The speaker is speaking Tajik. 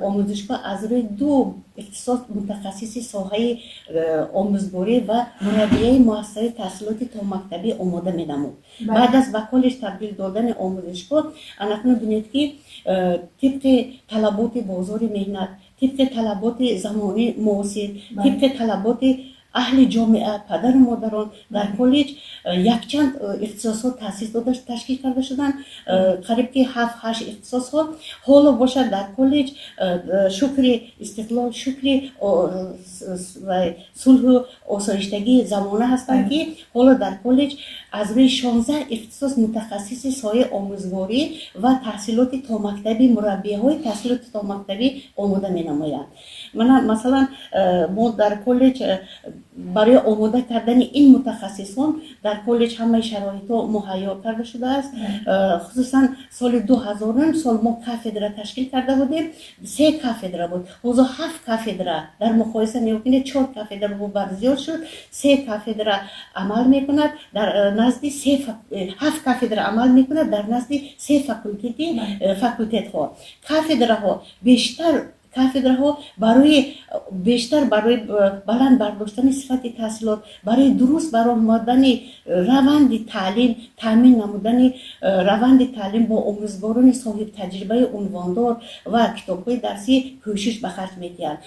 Омӯзишгоҳ аз рӯи ду ихтисос мутахассиси соҳаи омӯзгорӣ ва мураббияи муассисаи таҳсилоти томактабӣ омода менамуд. Баъд аз ба коллеҷ табдил додани омӯзишгоҳ, анакнун бинед, ки тибқи талаботи бозори меҳнат, тибқи талаботи замони муосир, тибқи талаботи аҳли ҷомеа, падару модарон, дар коллеҷ якчанд ихтисосҳо таъсис дода, ташкил карда шуданд, қариб ки ҳафт, ҳашт ихтисосҳо. Ҳоло бошад, дар коллеҷ, шукри истиқлол, шукри сулҳу осоиштагии замона ҳастанд, ки ҳоло дар коллеҷ аз рӯи 16 ихтисос мутахассиси соҳаи омӯзгорӣ ва таҳсилоти томактабӣ, мураббияҳои таҳсилоти томактабӣ омода менамоянд. Мана, масалан, мо дар коллеҷ барои омода кардани ин мутахассисон дар коллеҷ ҳамаи шароитҳо муҳайё карда шудааст. Хусусан соли 2000-ум сол мо кафедра ташкил карда будем, се кафедра буд, ҳозир ҳафт кафедра. Дар муқоиса мекунед, чор кафедра бар зиёд шуд, се кафедра амал мекунад дар назди се, ҳафт кафедра амал мекунад дар назди се факултети факултетҳо. Кафедраҳо бештар, кафедраҳо барои бештар барои баланд бардоштани сифати таҳсилот, барои дуруст баромадани раванди таълим, таъмин намудани раванди таълим бо омӯзгорони соҳибтаҷрибаи унвондор ва китобҳои дарсӣ кӯшиш ба харҷ медиҳанд.